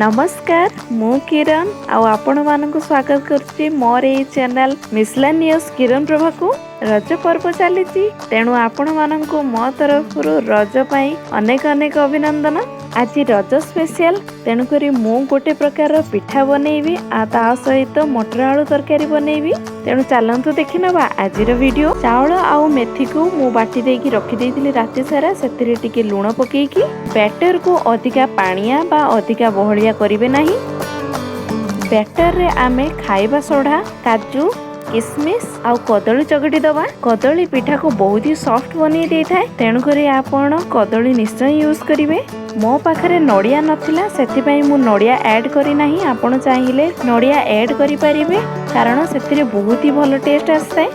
ନମସ୍କାର, ମୁଁ କିରଣ ଆଉ ଆପଣମାନଙ୍କୁ ସ୍ୱାଗତ କରୁଛି ମୋର ଏଇ ଚ୍ୟାନେଲ ମିସଲାନିୟସ୍ କିରଣ ପ୍ରଭାକୁ। ରଜ ପର୍ବ ଚାଲିଛି, ତେଣୁ ଆପଣମାନଙ୍କୁ ମୋ ତରଫରୁ ରଜ ପାଇଁ ଅନେକ ଅନେକ ଅଭିନନ୍ଦନ। ଆଜି ରଜ ସ୍ପେଶିଆଲ, ତେଣୁକରି ମୁଁ ଗୋଟେ ପ୍ରକାରର ପିଠା ବନେଇବି ଆଉ ତା ସହିତ ମଟର ଆଳୁ ତରକାରୀ ବନେଇବି। ତେଣୁ ଚାଲନ୍ତୁ ଦେଖିନେବା ଆଜିର ଭିଡ଼ିଓ। ଚାଉଳ ଆଉ ମେଥିକୁ ମୁଁ ବାଟି ଦେଇକି ରଖିଦେଇଥିଲି ରାତି ସାରା, ସେଥିରେ ଟିକେ ଲୁଣ ପକେଇକି। ବ୍ୟାଟରକୁ ଅଧିକା ପାଣିଆ ବା ଅଧିକା ବହଳିଆ କରିବେ ନାହିଁ। ବ୍ୟାଟରରେ ଆମେ ଖାଇବା ସୋଢ଼ା, କାଜୁ, କିସମିସ୍ ଆଉ କଦଳୀ ଚକଟି ଦେବା। କଦଳୀ ପିଠାକୁ ବହୁତ ହି ସଫ୍ଟ ବନେଇ ଦେଇଥାଏ, ତେଣୁକରି ଆପଣ କଦଳୀ ନିଶ୍ଚୟ ୟୁଜ୍ କରିବେ। ମୋ ପାଖରେ ନଡ଼ିଆ ନଥିଲା, ସେଥିପାଇଁ ମୁଁ ନଡ଼ିଆ ଆଡ଼୍ କରିନାହିଁ। ଆପଣ ଚାହିଁଲେ ନଡ଼ିଆ ଆଡ଼୍ କରିପାରିବେ, କାରଣ ସେଥିରେ ବହୁତ ହି ଭଲ ଟେଷ୍ଟ ଆସିଥାଏ।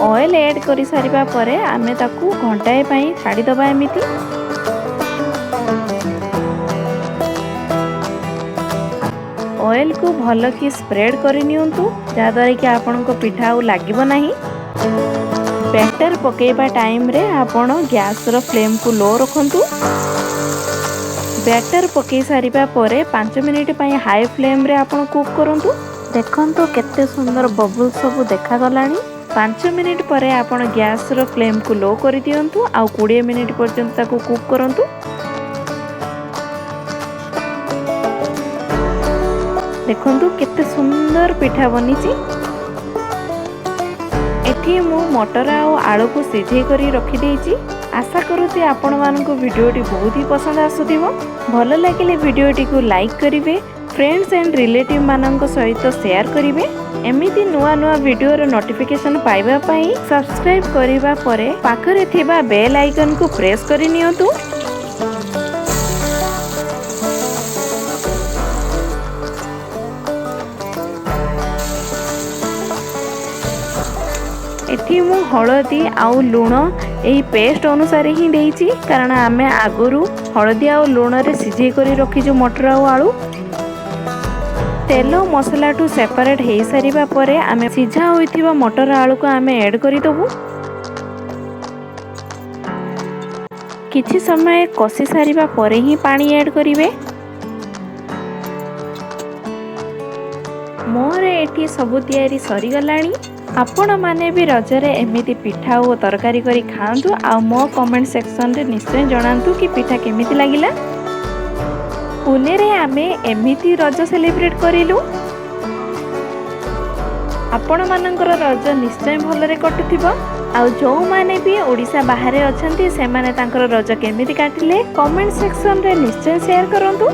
ଅଏଲ୍ ଆଡ଼୍ କରିସାରିବା ପରେ ଆମେ ତାକୁ ଘଣ୍ଟାଏ ପାଇଁ ଛାଡ଼ିଦେବା ଏମିତି। ଅଏଲ୍କୁ ଭଲକି ସ୍ପ୍ରେଡ୍ କରିନିଅନ୍ତୁ, ଯାହାଦ୍ୱାରା କି ଆପଣଙ୍କ ପିଠା ଆଉ ଲାଗିବ ନାହିଁ। ବ୍ୟାଟର ପକାଇବା ଟାଇମ୍ରେ ଆପଣ ଗ୍ୟାସ୍ର ଫ୍ଲେମ୍କୁ ଲୋ ରଖନ୍ତୁ। ବ୍ୟାଟର ପକାଇ ସାରିବା ପରେ 5 ମିନିଟ୍ ପାଇଁ ହାଇ ଫ୍ଲେମ୍ରେ ଆପଣ କୁକ୍ କରନ୍ତୁ। ଦେଖନ୍ତୁ, କେତେ ସୁନ୍ଦର ବବୁଲ୍ ସବୁ ଦେଖାଗଲାଣି। 5 ମିନିଟ୍ ପରେ ଆପଣ ଗ୍ୟାସ୍ର ଫ୍ଲେମ୍କୁ ଲୋ କରିଦିଅନ୍ତୁ ଆଉ 20 ମିନିଟ୍ ପର୍ଯ୍ୟନ୍ତ ତାକୁ କୁକ୍ କରନ୍ତୁ। ଦେଖନ୍ତୁ, କେତେ ସୁନ୍ଦର ପିଠା ବନିଛି। ଏଠି ମୁଁ ମଟର ଆଉ ଆଳୁକୁ ସିଝେଇ କରି ରଖିଦେଇଛି। ଆଶା କରୁଛି ଆପଣମାନଙ୍କୁ ଭିଡ଼ିଓଟି ବହୁତ ହି ପସନ୍ଦ ଆସୁଥିବ। ଭଲ ଲାଗିଲେ ଭିଡ଼ିଓଟିକୁ ଲାଇକ୍ କରିବେ, ଫ୍ରେଣ୍ଡସ୍ ଆଣ୍ଡ ରିଲେଟିଭ୍ ମାନଙ୍କ ସହିତ ସେୟାର କରିବେ। ଏମିତି ନୂଆ ନୂଆ ଭିଡ଼ିଓର ନୋଟିଫିକେସନ୍ ପାଇବା ପାଇଁ ସବସ୍କ୍ରାଇବ୍ କରିବା ପରେ ପାଖରେ ଥିବା ବେଲ୍ ଆଇକନ୍କୁ ପ୍ରେସ୍ କରି ନିଅନ୍ତୁ। ଏଠି ମୁଁ ହଳଦୀ ଆଉ ଲୁଣ ଏହି ପେଷ୍ଟ ଅନୁସାରେ ହିଁ ଦେଇଛି, କାରଣ ଆମେ ଆଗରୁ ହଳଦୀ ଆଉ ଲୁଣରେ ସିଝେଇ କରି ରଖିଛୁ ମଟର ଆଉ ଆଳୁ। ତେଲ ମସଲାଠୁ ସେପାରେଟ୍ ହେଇସାରିବା ପରେ ଆମେ ସିଝା ହୋଇଥିବା ମଟର ଆଳୁକୁ ଆମେ ଆଡ଼୍ କରିଦେବୁ। କିଛି ସମୟ କଷି ସାରିବା ପରେ ହିଁ ପାଣି ଆଡ଼୍ କରିବେ। ମୋର ଏଠି ସବୁ ତିଆରି ସରିଗଲାଣି। ଆପଣମାନେ ବି ରଜରେ ଏମିତି ପିଠା ଓ ତରକାରୀ କରି ଖାଆନ୍ତୁ ଆଉ ମୋ କମେଣ୍ଟ ସେକ୍ସନରେ ନିଶ୍ଚୟ ଜଣାନ୍ତୁ କି ପିଠା କେମିତି ଲାଗିଲା। ପୁନେରେ ଆମେ ଏମିତି ରଜ ସେଲିବ୍ରେଟ୍ କରିଲୁ। ଆପଣମାନଙ୍କର ରଜ ନିଶ୍ଚୟ ଭଲରେ କଟୁଥିବ। ଆଉ ଯେଉଁମାନେ ବି ଓଡ଼ିଶା ବାହାରେ ଅଛନ୍ତି, ସେମାନେ ତାଙ୍କର ରଜ କେମିତି କାଟିଲେ, କମେଣ୍ଟ ସେକ୍ସନରେ ନିଶ୍ଚୟ ସେୟାର କରନ୍ତୁ।